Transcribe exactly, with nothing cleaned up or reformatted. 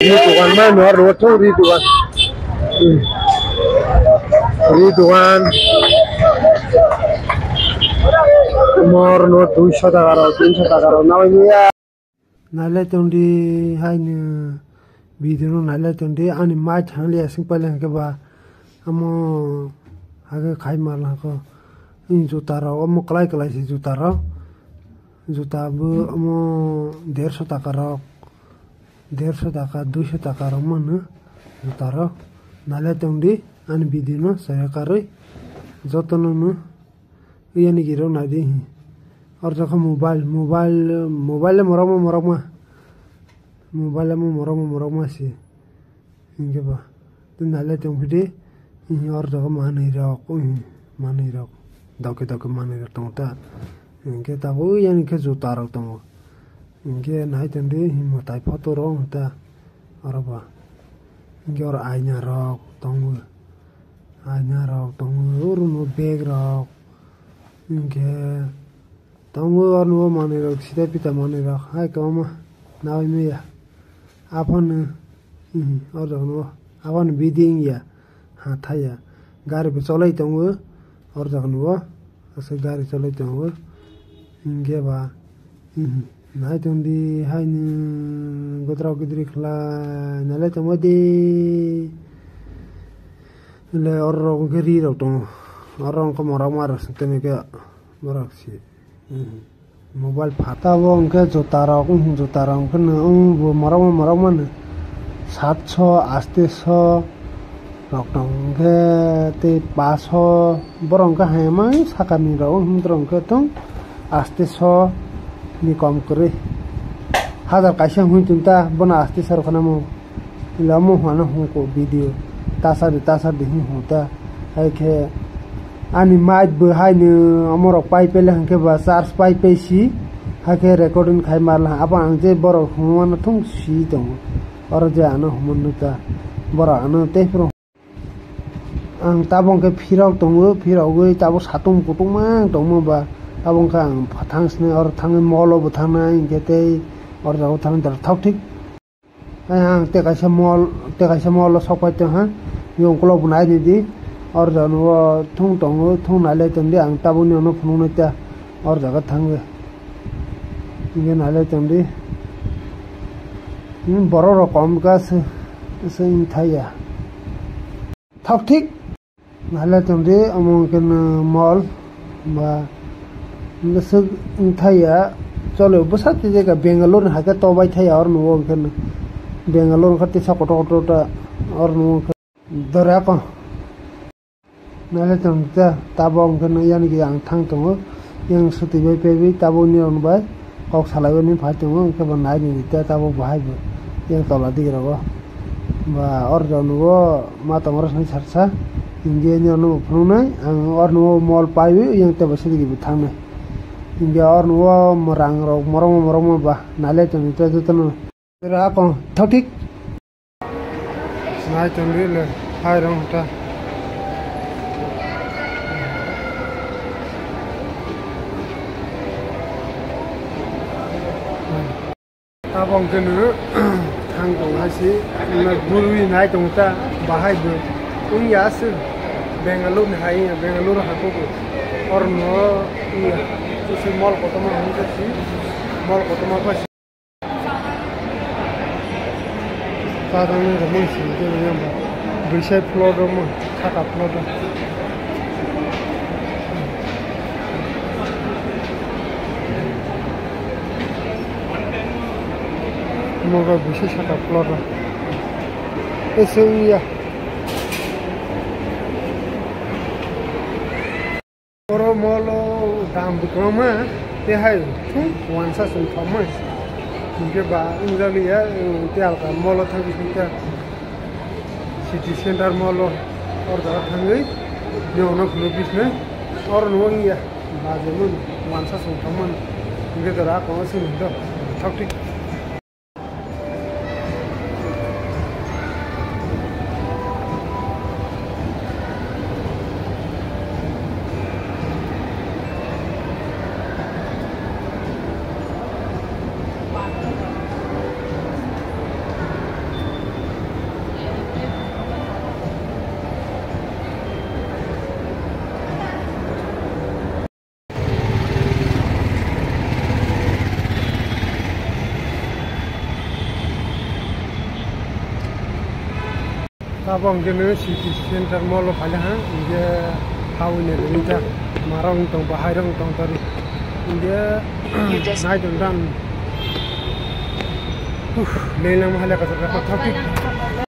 Ri dogan ma nuar ro thung ri dogan. Hmm. Ri dogan. Mor no duiso taka ro, tinso taka ro, nawi ya. Nailai tongdi haino video no nailai tongdi ani mai thang liya sing paileng khe ba. Amo hage khai mal hako. Ni juta rok omo kwlai kwlai se juta rok. Juta bo omo derso taka rok. Derso taka, duiso taka rok mano juta rok. Nailai tongdi ani video no saya karwi jotono no yani giro naidi. Orjak mobile, mobile, mobile le morokma morokma. Mobile le morokma morokma se. Hinkhe ba tei nailai tongphidi, hihi, oro jaga manwi rok, hihi, manwi rok, doke doke manwi rok tongo ta. Hinkhe tabuk yani khe juta rok tongo. Hinkhe nai tongdi, hihi, mwtai photo rok ta oro ba. Hinkhe oro aina rok tongo, aina rok tongo, oro no bag rok. Hinkhe tongo oro nugo manwi rok sita pita manwi rok hai kwbangma nawi maya. Aphano, hmm, oro nugo aphano bidi wngya ha thaya. Gari bo cholai tongo oro jaga nugo aswk gari cholai tongo. Hinkhe ba, hmm, nai tongdi haino godrao gidri khlai nailai tongmadi. Le oro rok hwnkhe ri rok tongo oro wngkha morok ma rok se tongwi khe. Borok si, hmm, mobile phatabo hwnkhe juta rok, hmm, juta rok hwnkhe no, hmm, bo morokma morokma no satso, asteso rok tong hwnkhe tei paso borok hwnkhe hayamai sakani rok, hmm, borok hwnkhe tong asteso ni kom kwrwi. Hajar kaisa hwnwi tong ta bono asteso rok khwnamo. Ila omo hwnano hwnko video tasadi tasadi hwn hwn ta. Hai khe ani mic bo haino omorok pai pele hwnkhe ba charge pai pai si. Hai khe recording khai marla abo ang je borok hwnmano thung si tongo. Oro je ano hwnmano ta borok ano tei phuru ang tabok khe phirok tongo, phirogwi tabok satung kutung mang tongma ba tabok khe ang thang sini oro thangwi molo bo thangnai hinkhe tei oro jago thangwi thok thik. Ang tei kaisa mall, tei kaisa mall o sok pai tong ha. Yang ukulok bo nai di di. Or jaga o thung tongo, thung nai lai tong di. Ang tabuk ni ano phunuk nai ta. Or jaga thang di. Hingke nai lai tong di. Hmm, borok rok kom ka se, se wng thai ya. Thok thik. Nailai tongdi, omo hwnkhe no mall ba bwswk wngthai ya, cholo bwsa twijaka Bangalore ni hai khe tobai thai ya, oro nugo hwnkhe no Bangalore wngkha tisa kotor kotor ta, oro nugo hwnkhe dora ko. Nailai tongdi ta, tabok hwnkhe no yani khe ang thang tongo, yang swtwi bai paiwi tabok nirok bai. Kok salai mani phai tongo, hwnkhe bo nai ni ta tabuk bahai bo yang tola dige rogo. Ba or jaga nugo ma tongma rok sini sarsa, hingke nini ano phunuknai, ang or nugo mol paiwi yang tebo sidi bo thangnai. Hingke or nugo mwrang rok morokma morokma ba nai lai tongni ta jotono. Ra kong thok thik. Nai tongdi le, hai rong ta. Tabok hwnkhe no thang tong hai se, bwrwi nai tong ta, bahai bo wng ya aswk Bangalore ni hai, Bangalore hai khe bo oro no wng ya, mol kotorma hwn khe si, mol kotorma khe si. Chajak nai rok mui sini khe nang ba. Bwsai floor rok mui, saka floor rok. Mo ba bwsai saka floor rok. Ese wng ya. Oro molo dam bo kwbangma, tei hai thung wansa chwng thokma. Hinkhe ba wngjakliya, tei alka molo thangwi singkha city center molo, oro jaga thangwi nono phunuk bisne oro no wngya, bajemon wansa chwng thokmani. Hinkhe jora kwbangma chwng thok thik. Abo hwnkhe nwng city center mall o phaile ha, hwnkhe hawi ni rwngkha, marok wng tong, bahai rok wng tong tori. Hwnkhe naitong dan. Huh, lenglang ma hale kotor kotor traffic.